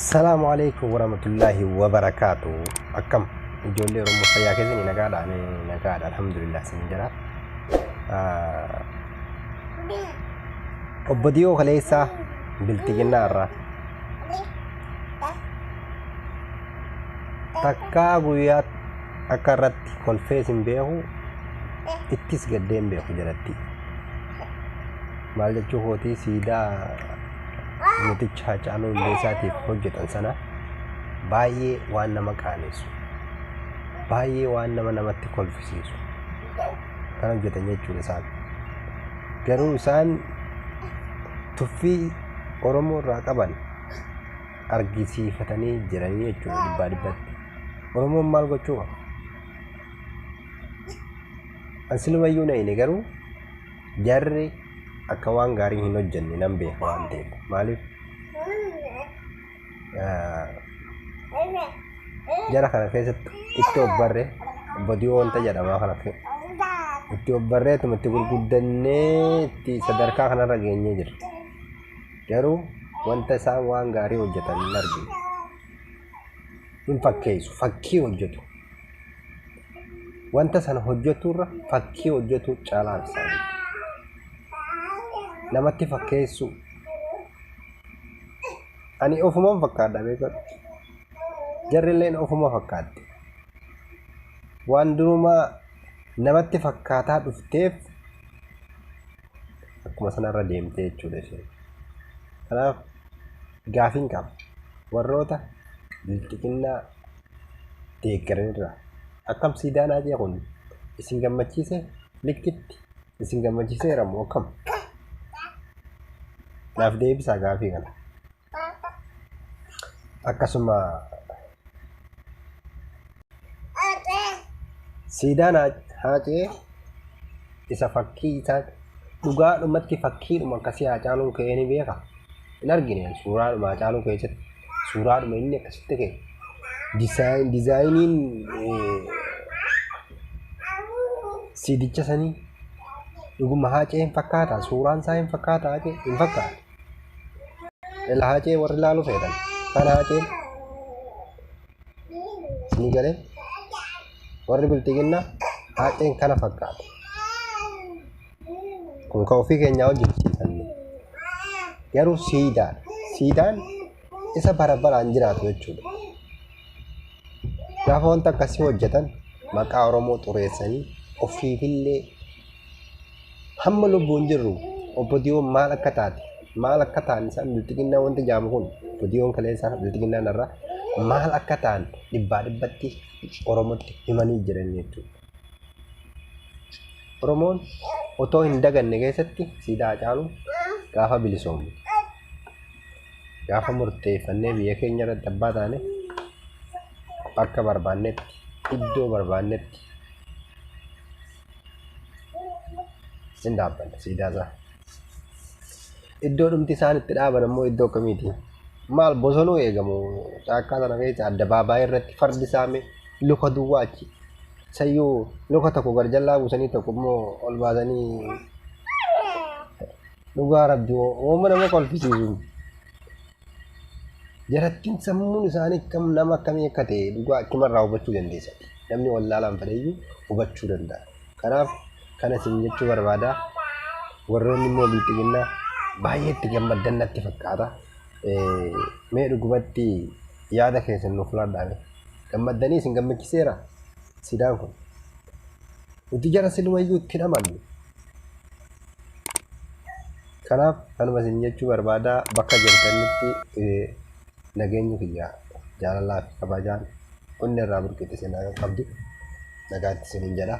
Assalaamu alaikum warahmatullaahi wabarakaatu. Akkam ijoollee Oromoo, fayyaa keessanii? Nagaadha? Ani nagaadha, alhamdulillah isin jira. Obbo Diyoo Kaleessaa Bilxiginnaa irraa takkaa guyyaa akka irratti kolfees hin beeku, ittis gaddee hin beeku jalatti. Maal jechuu kootii, siidaa mooticha Hacaaluu Hundeessaatiif hojjetan sana baay'ee waan nama qaanessu, baay'ee waan nama namatti kolfisiisu kan hojjetan jechuudha isaan. Garuu isaan tuffii Oromoo irraa qaban argisiifatanii jiranii jechuudha dhibbaa dhibbatti. Oromoon maal gochuu qaba? An silumayyuu na hine, garuu jarri akka waan gaarii hin hojjenne nan beeka waan ta'eef. Maaliif, jara kana keessatti itti obbarre, obbo Diyoo wanta jedhamaa kana itti obbarreetuma itti gurguddannee itti sadarkaa kanarra geenyee jirra. Garuu wanta isaan waan gaarii hojjetan hin argine. Hin fakkeessu, fakkii hojjetu. Wanta sana hojjetuurra fakkii hojjetu caalaa isaanii. Namatti fakkeessuu. Ani ofuman fakkaadha, beekadhu. Jarri illeen ofuma fakkaatti. Waan durumaa namatti fakkaataa dhufteef akkuma sanarra deemtee jechuudha isheen. Kanaaf gaafiin qaba. Warroota bilxiginnaa deeggaranirraa, akkam siidaan Haacee kun isin gammachiise? Likkitti isin gammachiiseera moo akkam? Naaf deebisaa gaafii kana. Akkasuma siidaan Haacee isa fakkii isaa dhugaadhumatti fakkiidhuma akkasii Haacaaluun ka'ee ni beeka. Hin argine suuraadhuma Haacaaluu keessatti, suuraadhuma inni akkasitti ka'e. Dizaayiniin siidicha sanii dhuguma Haacee hin fakkaata? Suuraan isaa hin fakkaata? Haacee hin fakkaatu. Ila Haacee warri ilaaluu feetan kana Haaceen isinii galee, warri bilxiginnaa Haaceen kana fakkaata. Kun kan ofii keenyaa hojjechiifanne. Garuu siidaadha. Siidaan isa bara baraan jiraatu jechuudha. Gaafa wanta akkasii hojjetan maqaa Oromoo xureessanii ofiifillee hamma lubbuun jirru obbo Diyoon maal akka taate, maal akka ta'an, isaan bilxiginnaa wanti jaamu kun, obbo Diyoon kaleessaa, bilxiginnaan irraa maal akka ta'an dhibbaa dhibbatti Oromootti himanii jiran jechuudha. Oromoon otoo hin daganne keessatti siidaa Haacaaluu gaafa bilisoomne, gaafa murteeffannee biyya keenya irratti abbaa taane, bakka barbaannetti, iddoo barbaannetti hin dhaabbanna siidaa isaa. Iddoo dhumti isaan itti dhaaban ammoo iddoo akkamiiti? Maal, bosonuu eegamu caakkaa sana keessa addabaabaayii irratti fardi saame luka duwwaa achi. Sayyuu luka tokko garjallaa buusanii tokko immoo ol baasanii, dhugaa rabbi uumama nama kolfisiisu. Jarattiin sammuun isaanii akkam nama akkamii akka ta'e dhugaa achumarraa hubachuu dandeessa. Namni wallaalaan fedheyyuu hubachuu danda'a. Kanaaf kana isin jechuu barbaada. Warroonni immoo bilxiginnaa baay'ee itti gammaddan natti fakkaata. Mee dhugumatti yaada keessan nuuf laadhaa. Gammaddanii, isin gammachiiseera siidaan kun? Nuti jara silumayyuu itti hin amannu. Kanaaf kanuma isin jechuu barbaada. Bakka jirtanitti nageenyi kiyya jaalalaa fi kabajaan onni irraa burqite isin qabdu, nagaatti isiniin jedha.